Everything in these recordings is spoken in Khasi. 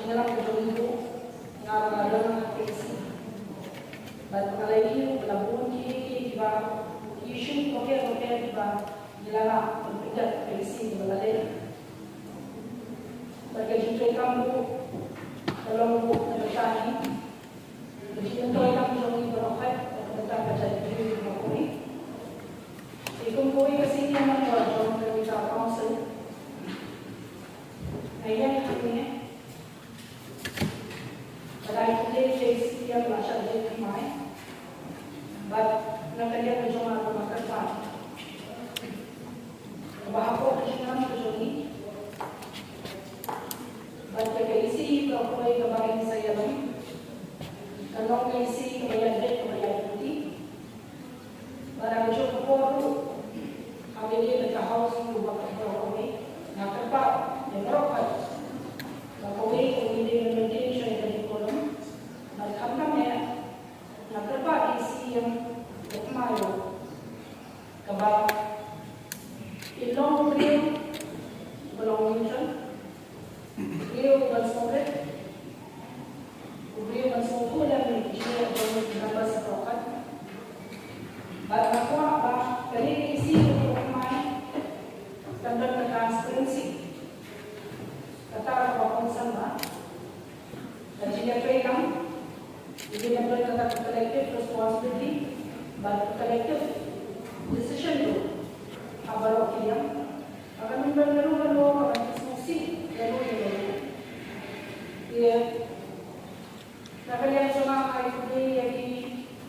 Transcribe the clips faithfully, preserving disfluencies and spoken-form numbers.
Ngi la ka jong ngi ruh, nga ruh nga don ha K C. Bad nga la ïohi ba la bun ki, ki, kiba, ki issue kiba pher ba pher kiba ngi la lah ban pynjah ha K C kiba la leh. Bad ka jingtrei kam ruh ka long ruh na ka bynta ngi. Ka jingmyntoi kam jong ngi baroh kawei na ka bynta ka jaitbynriew kiba kawei. Te kum kawei ka senior member jong ka Ri Bhoi Council, nga ïeng hangne Bad ai khublei ïa i C P M ba la shah jied thymmai. Bad na ka liang ka jong nga ruh nga kyrpad ba hapoh ka jingïalam ka jong ngi, bad ka, ka E C E baroh kawei kaba ngi sa ïalam, kan long ka E C E kaba ïaid beit, kaba ïaid ryntih. Bad ha kajuh ka por ruh, haba ïadei bad ka housing ruh bad ka por kawei, nga kyrpad ïa baroh kawei ba kawei ka ïadei bad maintain shuwa ïa ka decorum. Bad khamtam eh, nga kyrpad ïa i C M, ïa i C M ruh, kaba in long u briew uba long neutral, u briew uban sngewrit, u briew uban sngewthuh lem ïa ki jingeh jong ki members baroh kawei. Bad nga kwah ba kane ka E C E kaba thymmai kan don ka transparency. Kata kaba kongsan ba ka jingïatreilang, ïa ka don kata ka collective responsibility bad ka collective decision ruh ha baroh ki liang. Ba kan ym don lano lano kaba sngewsih lano lano. Ïa, na ka liang jong nga nga ai khublei ïa ki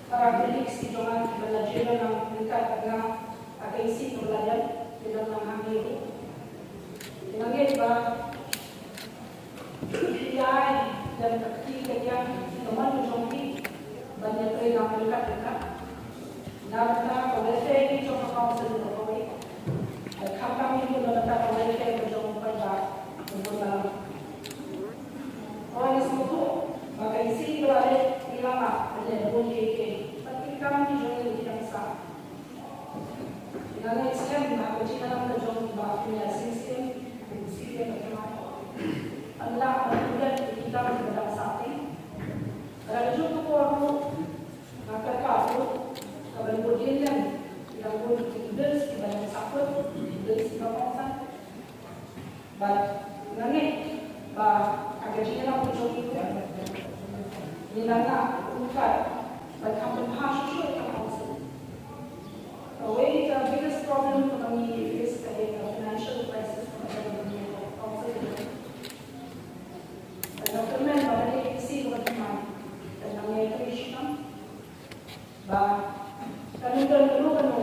para colleagues ki jong nga kiba la juh lang ryngkat bad nga ha ka E C kaba la ïaid, ki don lang hangne ruh. Te nga ngeit ba ki ai lem ka kti ka kiang ka mon ka jong ki ban ïatrei lang ryngkat ryngkat na ka bynta ka welfare jong ka council baroh kawei. Bad khamtam hi ruh na ka bynta ka welfare ka jong u paidbah ka bun balang. Nga sngewthuh ba ka E C kaba la leh ngi la mad ban leh bun kiei kiei bad ki kam ki jong ngi ki dang sah. Nga ngeit skhem ba ka jingïalam ka jong Bah Pynïaid Sing Syiem, ka C P M ka jong ngi, kan lah ban pynjah ïa ki kam kiba dang sah teng. Bad ha kajuh ka por ruh nga kyrpad ruh ka ban bud ïa lem ïa ki bills kiba dang sah kut, bills kiba kongsan. Bad nga ngeit ba ha ka jingïalam ka jong ngi ruh ngin nang ryngkat bad kham pynbha shuh shuh ïa ka council. Kawei ka biggest problem kaba ngi face ka dei ka financial crisis kaba don ha ka council. Bad nga kyrmen ba ka dei ka E C kaba thymmai kan nang ïatrei shitom. Ba kan ym don kano kano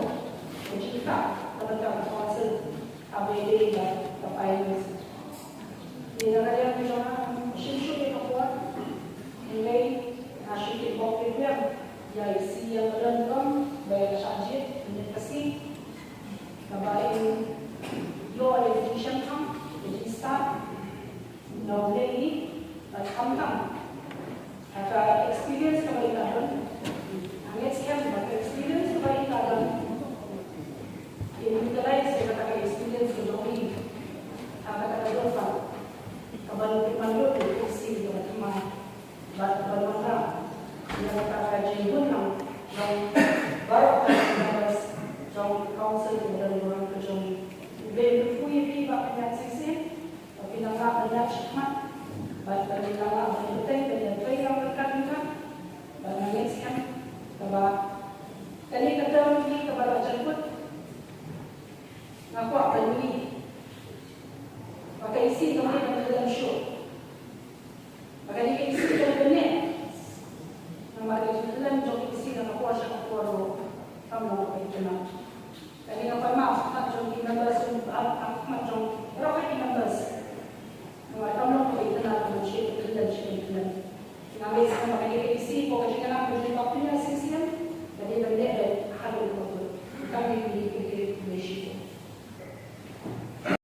ka jingtah na ka bynta ka council haba ïadei bad ka finance. Te na ka liang ka jong nga, ngam shim shuh ïa ka por. Hynrei nga shu tip bok tip biang ïa i C M Lyngdoh ba ïa ka shah jied mynta ka sngi kaba in ïoh ïa ka jingshemphang, ïa ka jingstad na U Blei bad khamtam ha ka experience kaba i la don. Nga ngeit skhem ba ka experience kaba i la don in utilize ïa kata ka experience ka jong i ha kata ka dohkha kaban pynmynlut ïa ka E C kaba thymmai bad kaban wanrah ïa kata ka jingbun lang jong baroh ki members jong ka council kiba don burom ka jong i. U Blei un kyrkhu ïa phi Bah Pynïaid Sing Syiem. Ba phin nang lah ban ïaid shakhmat bad ba phin nang lah ban bteng ban ïatrei lang ryngkat ryngkat. Bad nga ngeit skhem kaba kane ka term hi kaba la jan kut, nga kwah ban ïohi ba ka E C kam dei ban khyllem shuh. Ba kane ka E C kan bniah namar ka jingkhyllem jong ka E C na ka por sha ka por ruh kam long kaba itynnad. Kane nga pan map ha khmat jong ki members, ha khmat jong baroh ki members. Namar kam long kaba itynnad ban shu khyllem, shu khyllem. Nga ngeit skhem ba kane ka E C, ko ka jingïalam ka jong i Bah Pynïaid Sing Syiem, ka dei ban leh beit haduh ba kut. Kane ka dei ka dei ka dei shi.